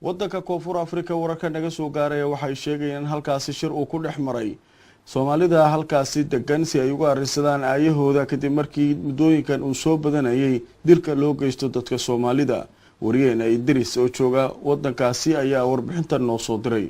Waddanka Koonfur Africa wararka naga soo gaaraya waxay sheegayaan in halkaasi shir uu ku dhex maray Soomaalida halkaasi degan si ay uga arrinsadaan aayahooda, kadib markii muddooyinkan uu soo badanayay dilka loo geysto dadka Soomaalida. Wariyeena Idris oo jooga waddankaasi ayaa warbixintan noo soo diray.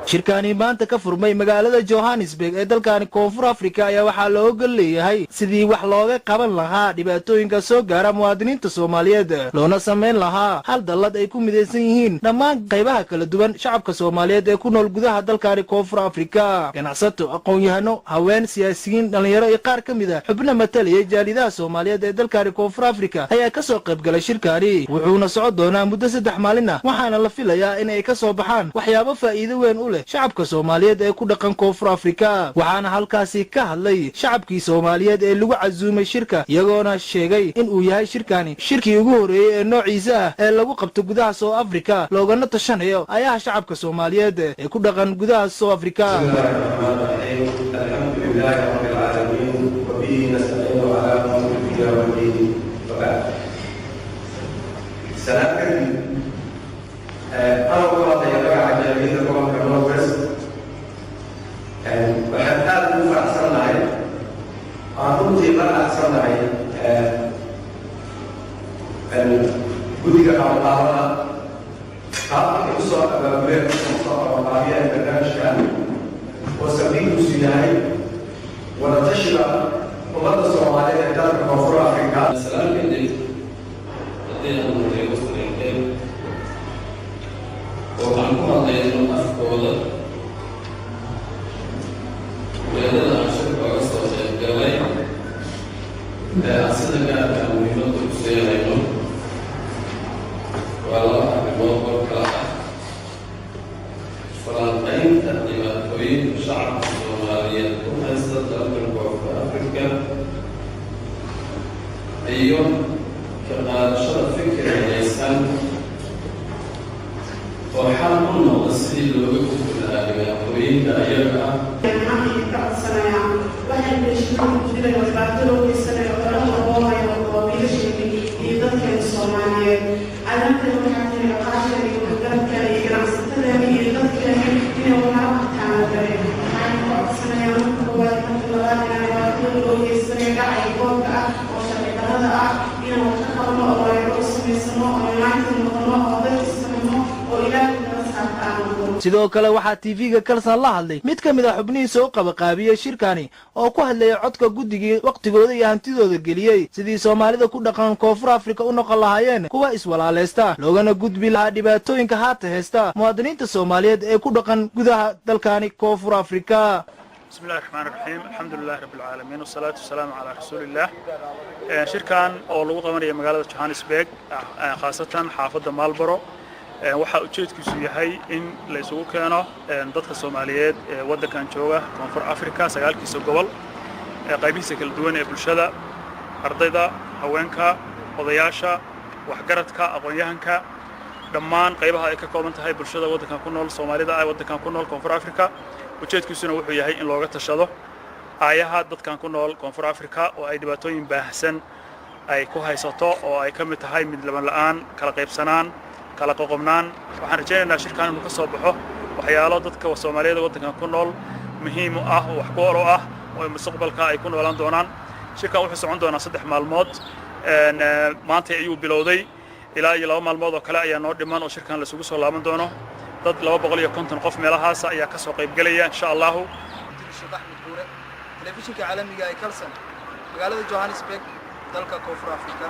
Shirkaani maanta ka furmay magaalada Johannesburg ee dalkani Koonfur Afrika ayaa waxaa looga leeyahay sidii wax looga qaban lahaa dhibaatooyinka soo gaara muwaadiniinta Soomaaliyeed, loona samayn lahaa hal dallad ay ku midaysan yihiin dhammaan qaybaha kala duwan shacabka Soomaaliyeed ee ku nool gudaha dalkani Koonfur Afrika. Ganacsato, aqoon-yahano, haween, siyaasiyiin, dhallinyaro iyo qaar ka mid a xubno matalaya jaalidaha Soomaaliyeed ee dalkani Koonfur Afrika ayaa ka soo qayb galay shirkaani. Wuxuuna socon doonaa muddo 3 maalin ah, waxaana la filayaa in ay ka soo baxaan waxyaabo faa'iido weyn u leh shacabka Soomaaliyeed ee ku dhaqan Koonfur Afrika. Waxaana halkaasi ka hadlay shacabkii Soomaaliyeed ee lagu casuumay shirka, iyagoona sheegay in uu yahay shirkani shirkii ugu horreeyey ee noociisa ah ee lagu qabto gudaha South Africa, loogana tashanayo ayaha shacabka Soomaaliyeed ee ku dhaqan gudaha South Africa. الحمد لله رب العالمين وبه نستعين على امور الدنيا والدين وبعد. Salaam kadib, anoo ku hadlaya magaca jaaliyadda gobolka North West, waxaan aada ugu faraxsannahay, aan runtii la dhacsannahay guddiga qabanqaabada qaabka ay usoo abaabuleen, usoo qabanqaabiyeen barnaamijkan oo saldhigiisu yahay wadatashiga ummadda Soomaaliyeed ee dalka Koonfur Afrika. Salaan kadib, haddii aan nahay Western Cape oo aan ku hadlayno afkooda, ujeedada aan shirka oga soo qaybgalay ee aan sida gaarka muhiimadda ku siinayno waa laba arrimood oo kala ah: falanqaynta dhibaatooyinka shacabka Soomaaliyeed ku haysta dalka Koonfur Afrika iyo ka qaadashada fikir midaysan oo xal u noqda sidii looga gudbi lahaa dhibaatooyinka ayaga ah. Waxaan idinka codsanayaa, waxaan heshiiska ku jiray, dhibaato loo geysanayo, xoolaha la boobayo oo wiilasheeni iyo dadkeena Soomaaliyeed. Arrintan waxaa tiri dhaqaashan iyo waxgaradkeena iyo ganacsatadeena iyo dadkeena inay waxaa qabtaan la dareen. Waxaan ka codsanayaa marka koowaad, marka labaad, inaan dhibaatada loo geysanayo, dhacay boobka ah oo sharci darrada ah, inaan wax ka qabno oo weeraro u samaysano oo united noqono oo dad isfahmo oo Ilaahay nala saarta aan noqono. Sidoo kale waxaa TV-ga Kalsan la hadlay mid ka mid a xubnihii soo qabaqaabiyey shirkani oo ku hadlayay codka guddigii wakhtigooda iyo hantidooda geliyey sidii Soomaalida ku dhaqan Koonfur Afrika u noqon lahaayeen kuwa iswalaalaysta, loogana gudbi lahaa dhibaatooyinka haata haysta muwaadiniinta Soomaaliyeed ee ku dhaqan gudaha dalkani Koonfur Afrika. بسم الله الرحمن الرحيم، الحمد لله رب العالمين والصلاة والسلام على رسول الله. Shirkan oo lagu qabanayo magaalada Johannesburg, khaasatan xaafadda Marlboro, waxaa ujeedkiisu yahay in la isugu keeno dadka Soomaaliyeed ee waddankan jooga, Koonfur Africa, sagaalkiisa gobol, qaybihiisa kala duwan ee bulshada: ardayda, haweenka, odayaasha, waxgaradka, aqoon-yahanka, dhammaan qaybaha ay ka kooban tahay bulshada waddankan ku nool, Soomaalida ah waddankan ku nool, Koonfur Africa. Ujeedkiisuna wuxuu yahay in looga tashado aayaha dadkan ku nool Koonfur Africa oo ay dhibaatooyin baahsan ay ku haysato, oo ay ka mid tahay midnimo la'aan, kala qaybsanaan, kala qoqobnaan. Waxaan rajaynaynaa shirkan inuu ka soo baxo waxyaalo dadka Soomaaliyeed waddankan ku nool muhiim u ah oo wax ku ol u ah oo mustaqbalka ay ku noolaan doonaan. Shirkan wuxuu socon doonaa 3 maalmood. Maanta ayuu bilowday, ilaa iyo 2 maalmood oo kale ayaa noo dhiman oo shirkan laisugu soo laaban doono. Dad 250 qof meelahaasa ayaa ka soo qaybgelaya, insha Allahu. Sheekh Axmed Guure, telefishinka caalamiga ee Kalsan, magaalada Johannesburg, dalka Koonfur Afrika.